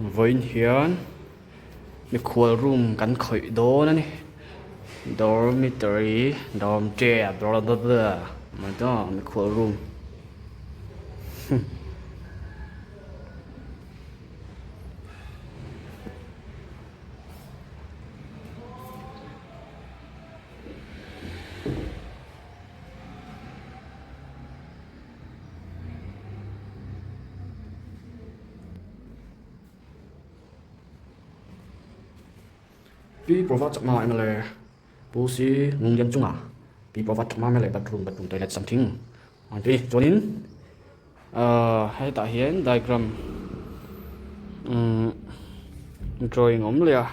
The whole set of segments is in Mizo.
Vawiin hian mikhual room kan khawih dawn a ni dormitory dorm mikhual room. Pi Prova Chakma mla Pu Si Ngunglian chunga Pi Prova Chakma mla bathroom bathroom toilet something an ti chuanin ahh hetah hian diagram umm drawing a awm leh a.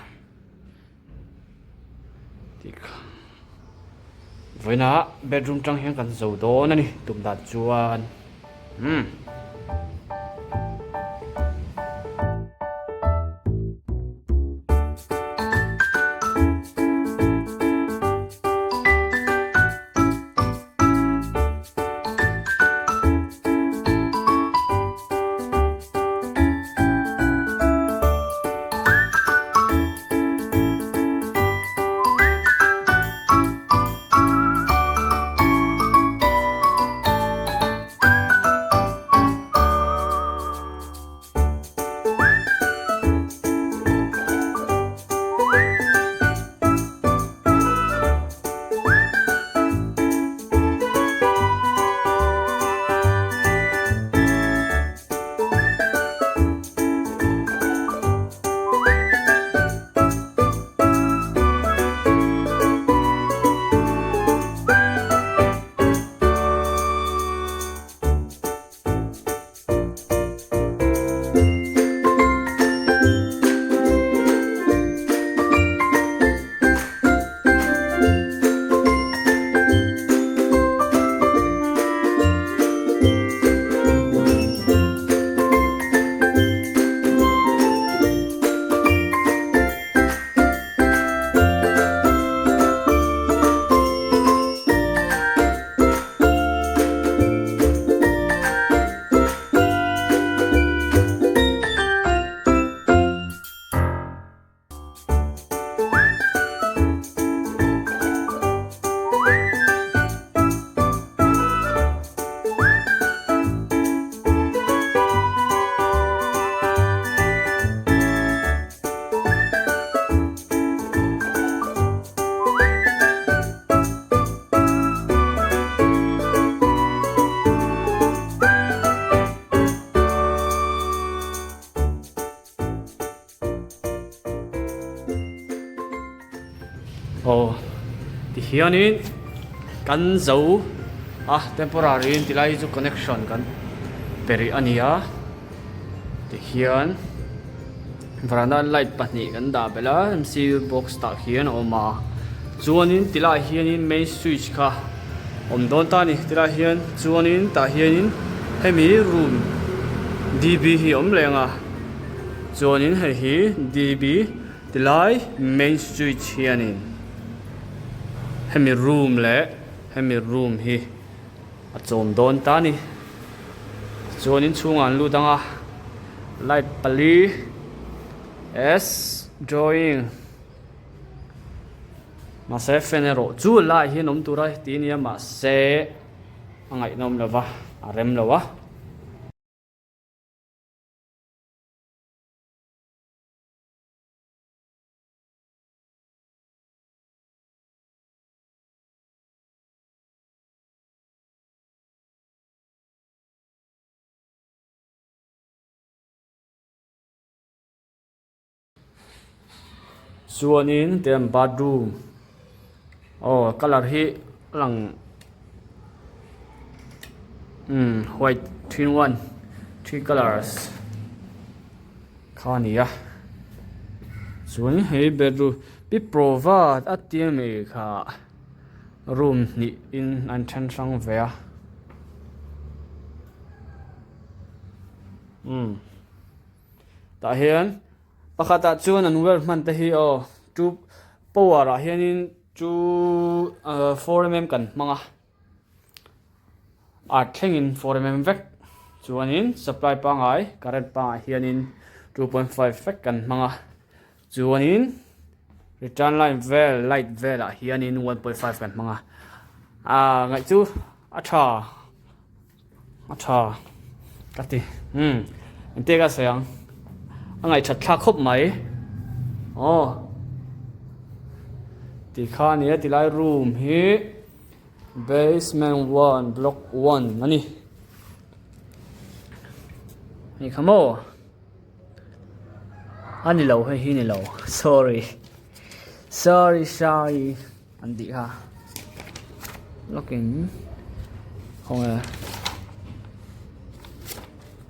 Vawiinah bedroom tang hian kan zo dawn a ni tum dan chuan umm. Aw tihianin kan zo a temporary in tilai hi chu connection kan pe rih a ni a tihian varanda light pahnih kan dah belh a mcu box tah khian a awm a chuanin tilaiah hianin main switch kha awm dawn ta a ni tilaiah hian chuanin tah hianin hemi room db hi a awm leh ang a. Chuanin hei hi DB tilai main switch hianin hemi room leh hemi room hi a chawm dawn ta a ni. Chuanin chhungah an lut ang a, light pali S drawing mahse fan erawh chu lai hian awm tur a ti a nia mahse a ngaihnawm lo va a rem lo a. Chuanin tiang bathroom aw colour hi a lang umm white thin one three colours kha a ni a chuan hei bedroom pi prova a tia mi kha room hnih in an then hrang ve a umm tah hian. Pakhatah chuan an wire hman te hi aw two power ah hianin two ah 4mm kan hmang a a thlengin 4mm vek chuanin supply pangai current pangah hianin. 2.5 vek kan hmang a chuanin return line vel light velah hianin 1.5 kan hmang a ah ngaih chu a tha a tha ka ti umm engtiang ka sawi ang a ngaihthat thlak khawp mai aw tikhan a ni a tilai room hi basement one block one a ni. Hei kha maw a ni lo hei hi ni lo sorry sorry sorry an tih kha lawkin khawnge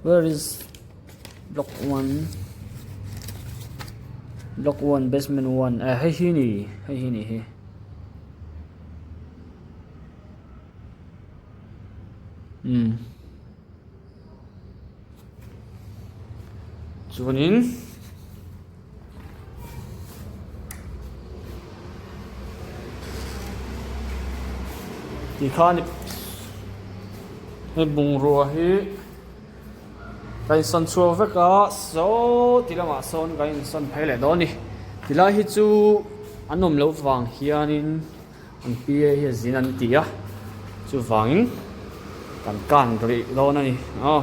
where is block one block one basement one eh hei hi ni hei hi ni hi. Umm chuanin tikhan hei bungrua hi ka insawn chhuak vek a saw ti lamah sawn ka insawn phei leh dawn a ni tilai hi chu an awm loh vang hianin. An PA hi a zin an ti a, chuvangin kan kan rih dawn a ni aw.